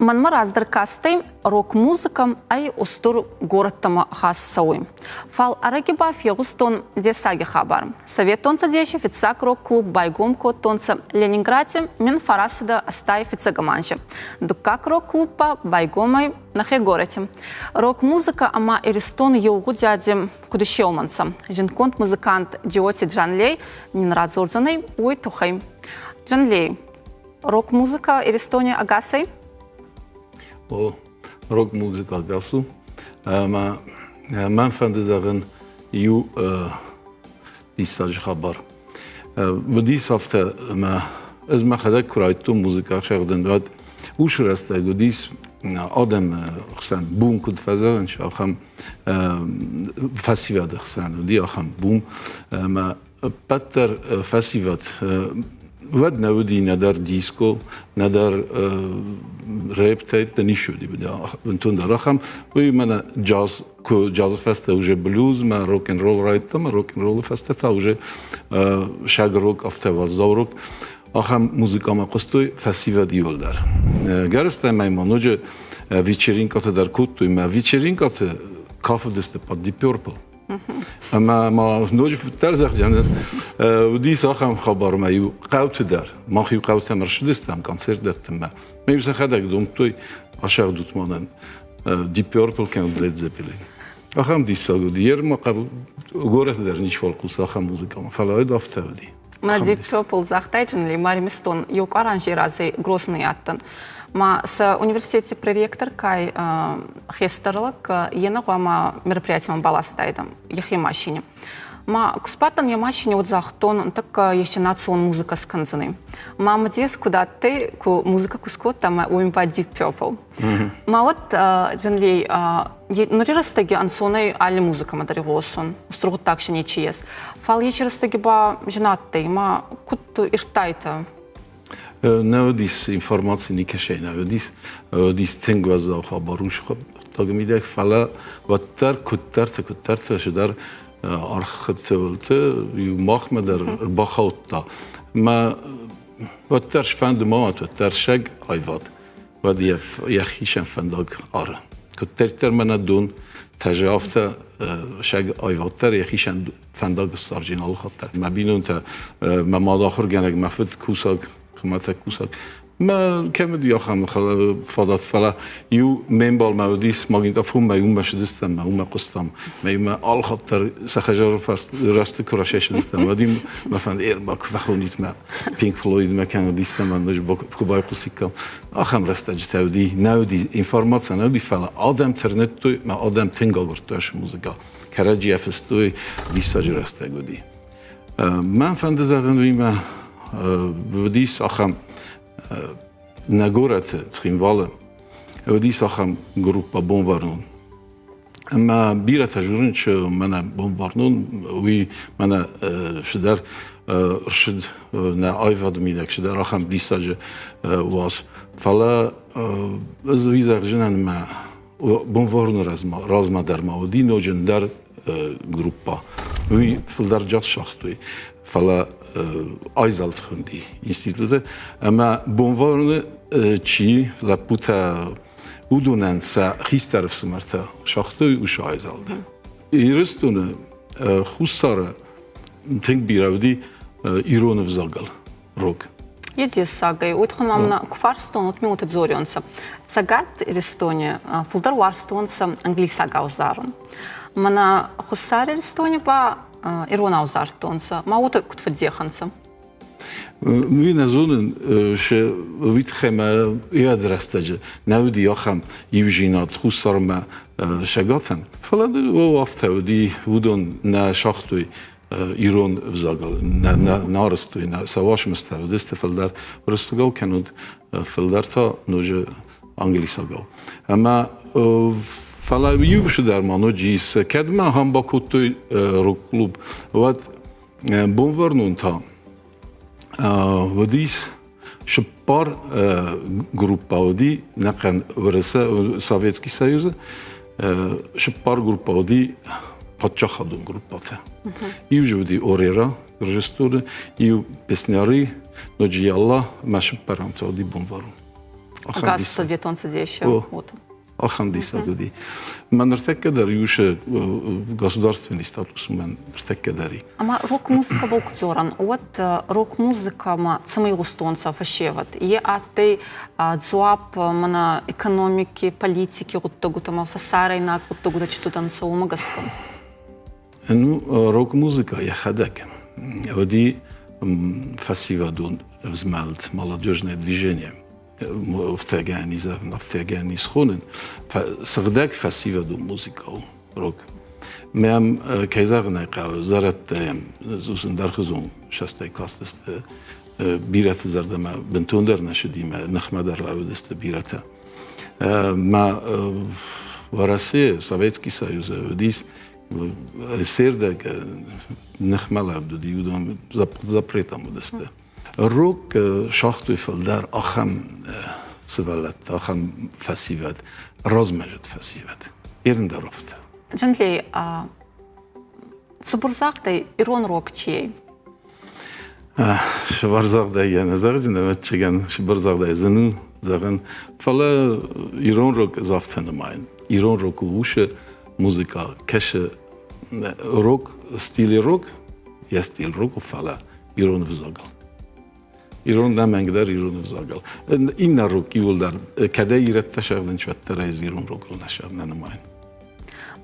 Мӕнмӕ раздӕр кастӕй рок-музыкӕ ӕй устур горӕттӕмӕ хаст цӕуй. Фал ӕрӕги ба фегъустон дессаги хабар. Советон Цӕдеси фиццаг рок-клуб байгом кодтонцӕ Ленингради 1985 анзи. Дуккаг рок-клуб ба байгом ӕй нӕхе горӕти. Рок-музыкӕ ӕма Иристон еу гъудиади куд исеумӕнцӕ. Зундгонд музыкант Джиоти Джанлей нин радзордзӕнӕй уой туххӕй. Джанлей, рок-музыка Иристони ӕгасӕй? О, рок-музыка ӕгас у. Ӕмӕ мӕн фӕнды зӕгъын иу диссаджы хабар. Уыдис афтӕ, ӕмӕ ӕз мӕхӕдӕг куы райдтон музыкӕ цӕгъдын, уӕд уыцы рӕстӕг уыдис адӕмы хсӕн бум куыд фӕзӕгъынц, ахӕм фӕсивӕды хсӕн уыди ахӕм бум. Ӕмӕ ӕппӕт дӕр фӕсивӕд уӕд нӕ уыди нӕдӕр диско, нӕдӕр рэп-тӕйттӕ ницы уыди бынтондӕр ахӕм. Уый мӕнӕ джаз, куы джазы фӕстӕ уже блюз мӕ рок-н-ролл райдыдта, мӕ рок-н-роллы фӕстӕ та уже шаг рок, афтӕ уӕззау рок. Ахӕм музыкӕмӕ хъуыстой фӕсивӕд иуылдӕр. Гӕрыстӕмӕй ма ноджы вечеринкӕтӕ дӕр кодтой, мӕ вечеринкӕты кафыдысты под Deep Purple. Ӕмӕ ма ноджы фыддӕр зӕгъдзӕн, уыдис ахӕм хабар, мӕ иу хъӕуты дӕр, мах-иу хъӕутӕм ӕрцыдыстӕм концерт дӕттынмӕ. Мӕ-иу сӕхӕдӕг домдтой, асӕгъдут мӕнӕн Deep Purple кӕнӕ Led Zeppelin. Ахӕм диссаг уыди. Йе ма горӕты дӕр ничиуал хъусы ахӕм музыкӕмӕ, фӕлӕ уӕд афтӕ уыди. Мӕ Deep Purple загътай джинли Маримистон еу къаранжи разӕй Грозный адтӕн. Ма сӕ университети проректор кай хестӕрлӕг ене гъуама мероприятиемӕ баластайдӕ йӕхи машине. Ма куы сбадтӕн йӕ машине, уӕд загътон, тӕккӕ есе национ музыкӕ скӕндзӕнӕй. Ма мӕ куд адтӕй, ку музыкӕ ку скодта, ма уым ба Deep Purple. Ма уӕд Джанлей нури рӕстӕги ӕнцонӕй алли музыкӕмӕ дӕр игъосун, устур гъуддаг си нечи ес. Фал еци рӕстӕги ба зин адтӕй, ма куд ирдтайтӕ? Нӕ уыдис информаци никӕсӕй нӕ уыдис. Уыдис тынг уӕззау хабар ус хъуыддаджы мидӕг, фӕлӕ уӕддӕр куыддӕрты-куыддӕрты цыдӕр арххытты иу махмӕ дӕр ӕрбахаудта. Мӕ уӕддӕр сфӕнды ма уӕд, уӕддӕр сӕг аивад. Уӕд йӕхицӕн фӕндаг ары. Куыддӕриддӕр мӕнӕ дон тӕзы, афтӕ сӕг аиваддӕр йӕхицӕн фӕндаг ссарджын алы хатт дӕр. Мӕ бинонтӕ, мӕ мад ахуыргӕнӕг, мӕ фыд кусӕг, хуымӕтӕг кусӕг. Мӕ кӕм уыди ахӕм фадат, фӕлӕ иу ме мбалмӕ уыдис магнитофонмӕ, уымӕ сыдыстӕм, уымӕ хъуыстам. Мӕ иумӕ алы хатт дӕр сӕ хӕдзары рӕзты куы расайсыдыстӕм, уӕд-иу мӕ фӕнд ӕрбакуы фӕхонит мӕ Pink Floyd-мӕ кӕнӕ Дистӕмӕ куы байхъусиккам. Ахӕм рӕстӕджытӕ уыди, нӕ уыди информаци, нӕ уыди, фӕлӕ адӕм тырныдтой, мӕ адӕм тынг агуырдтой ацы музыкӕ. Кӕрӕдзийӕ фыстой, диссаджы рӕстӕг уыди. Мӕн фӕнды зӕгъын уыимӕ уыдис ахӕм нӕ горӕты Цхинвалы уыдис ахӕм группа Бонвӕрнон. Ӕмӕ бирӕтӕ дзурынц, мӕнӕ Бонвӕрнон, уый мӕнӕ цыдӕр рсыд нӕ аивады мидӕг, цыдӕр ахӕм диссаджы уац. Фӕлӕ ӕз уый зӕгъдзынӕн, мӕ Бонвӕрны размӕ дӕр ма уыди ноджы ӕндӕр группа. Уый фылдӕр джаз сагътой, фӕлӕ айзӕлд хуынди институты. Ӕмӕ Бонвӕрны чи лӕппутӕ уыдонӕн сӕ хистӕр ӕфсымӕртӕ сагътой уыцы айзӕлды. Ирыстоны Хуссары тынг бирӕ уыди ирон ӕвзагыл рок. Е дессагӕй. Уой туххӕн ма мӕнӕ ку фарстон, уӕд ми уотӕ дзорионцӕ. Цӕгат Иристони фулдӕр уарзтонцӕ англисагау зарун. Мӕнӕ Хуссар Иристони ба иронау зардтонцӕ. Ма уотӕ куд фӕддех ӕнцӕ? Уый нӕ зонын, уый тыххӕй мӕ йӕ рӕстӕджы нӕ уыди ахӕм иузинад Хуссармӕ сӕгатӕн. Фӕлӕ афтӕ уыди, уыдон нӕ сагътой ирон ӕвзагыл нӕ арӕзтой, нӕ сӕ уацмыстӕ уыдысты фылдӕр уырыссагау кӕнӕ фылдӕр та ноджы англисагау. Ӕмӕ фӕлӕ иу цыдӕр ма ноджы ис, кӕд ма ахӕм бакодтой рок-клуб, уӕд Бонвӕрнон та уыдис цыппар группа уыди нӕхъӕн Уӕрӕсе, Советский Союзы цыппар группа уыди паддзахадон группатӕ. Иу же уыди Орера Гуырдзыстоны, иу Песняры, ноджы Ялла, мӕ цыппӕрӕм та уыди Бонвӕрнон. Ӕгас Советон Цӕдесы. Ахӕм диссаг уыди. Мӕ ныртӕккӕ дӕр иусы государственный статус мӕн ныртӕккӕ дӕр и. Ӕма рок-музыкӕбӕл ку дзорӕн, уӕд рок-музыкӕмӕ цӕмӕй игъустонцӕ фӕсевӕд? Е адтӕй дзуапп мӕнӕ экономики, политики гъуддӕгутӕмӕ, фӕсарӕйнаг гъуддӕгутӕ чи цудӕнцӕ, уомӕ гӕсгӕ? Ну, рок-музыкӕ йӕхӕдӕг уыди фӕсивӕдон змӕлд, молодежное движение. Афтӕгӕн исхонын сыгъдӕг фӕсивӕдон музыкӕ у рок. Мӕм, кӕй зӕгъын ӕй хъӕуы, зӕрӕдтӕ ӕндӕрхуызон сӕстӕй кастысты. Бирӕты зӕрдӕмӕ бынтондӕр нӕ сыди, мӕ ныхмӕ дӕр лӕууыдысты бирӕтӕ. Мӕ Уӕрӕсе, Советский Союз уыдис сердӕг ныхмӕ лӕуд уыди, уыдон запретом уыдысты. Рок сагътой фылдӕр ахӕм сывӕллӕттӕ, ахӕм фӕсивӕд, размӕзыд фӕсивӕд. Ерындӕр афтӕ. Джанлей, цыбыр загъдӕй ирон рок чи ӕй? Сывӕрзагъдӕй йӕ нӕ зӕгъджын, ӕвӕццӕгӕн, сыбырзагъдӕй зын у зӕгъын. Фӕлӕ ирон рок ӕз афтӕ нымайын. Ирон рок у усы музыка, кӕсы рок, стиле рок, йӕ стиль рок у, фӕлӕ ирон ӕвзагыл. Ирон нӕмӕнгдӕр ирон ӕвзагыл. Иннӕ рок иуылдӕр, кӕдӕй ирӕттӕ сӕгъдынц, уӕддӕр ӕз ирон рокыл нӕ сӕгъ нӕ нымайын.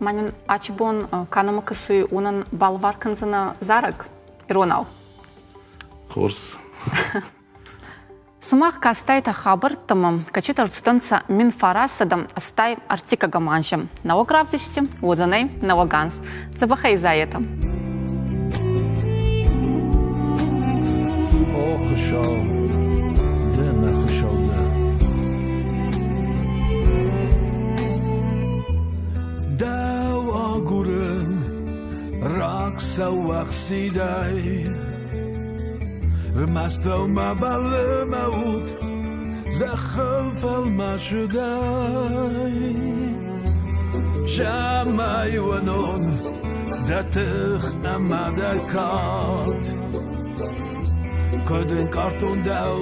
Мӕнӕн ачи бон кӕнӕмӕ кӕсуй, уонӕн балвар кӕндзӕнӕ зарӕг иронау. Хорз. Сумах кастайтӕ хабӕрттӕмӕ, кӕцитӕ ӕрцудӕнцӕ 1980 ӕртиккӕгӕм анзи. Нӕуӕг равдисти уодзӕнӕй нӕуӕг анз. Дзӕбӕхӕй зайетӕ. О Хуыцау, ды мӕ Хуыцау дӕ. Дӕу агурын рагсӕуӕхсидӕй. Рмӕст дӕумӕ бӕллы мӕ уд, зӕххыл фӕлмӕсыдӕй. Цӕмӕй уынон дӕ тых ӕмӕ дӕ кад. Куыд ӕнкъардтон дӕу,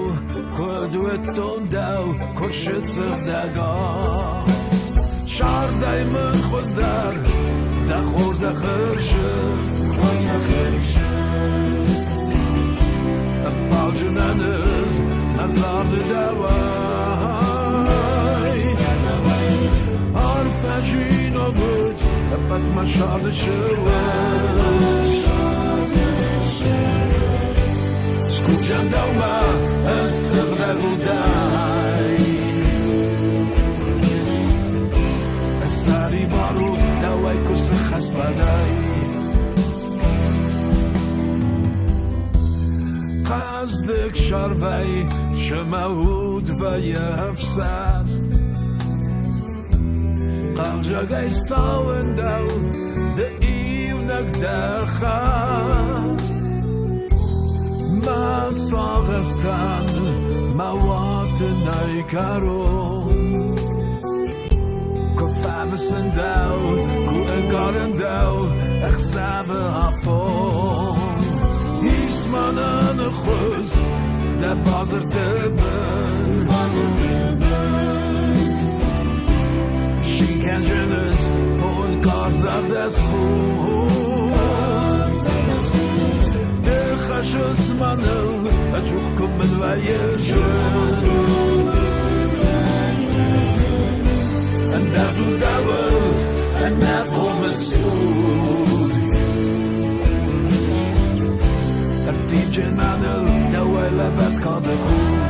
куыд уыдтон дӕу, куыд сыдсыгъдӕгад. Сардӕй мын хуыздӕр дӕ хорзӕхы рсыд. Ӕппӕлджынӕн ӕз мӕ царды дӕуӕй. Арфӕджинаг уыд ӕппӕт мӕ сӕрды сыуӕд. Скувджан дӕумӕ ӕз сыгъдӕг удӕй. Сӕрибар у дӕуӕй куы сыххӕст бадай. Хъӕздыг сарвӕй сымӕ уд вӕййы ӕфсӕст. Хъӕлдзӕгӕй стауын дӕу, ды иунӕг дӕ хӕст. Мӕ сагъӕстӕн мӕ уаты нӕй кӕрон. Куы фӕмысын дӕу, куы ӕнкъарын дӕу ӕхсӕвы афон. Ис мӕнӕн хуыз дӕ базырты бын. Шинкӕнджыныз он карзардӕс худ. Ды хӕссыс мӕныл, ӕдзух куы мын вӕййыс. Ӕндӕр у дӕуыл ӕнӕхъомыс уд. Ӕрттивджын мӕныл дӕуӕй лӕвӕрд кады худ.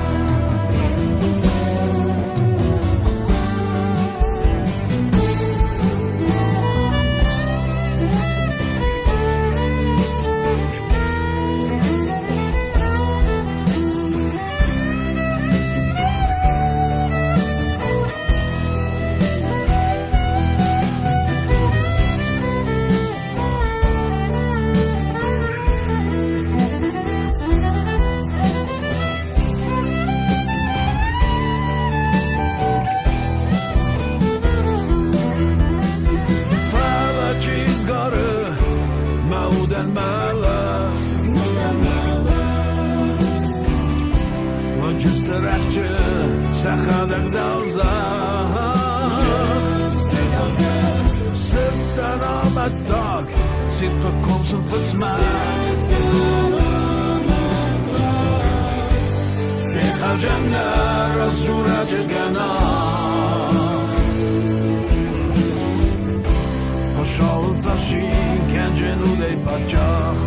Сӕхӕдӕг дӕлдзӕх. Цыдтӕн амӕттаг, циркъы ком сын хъысмӕт. Фехалджан нӕ раздзурӕджы гӕнах. Хуыцауыл тӕрсин кӕнджын удӕй паддзах.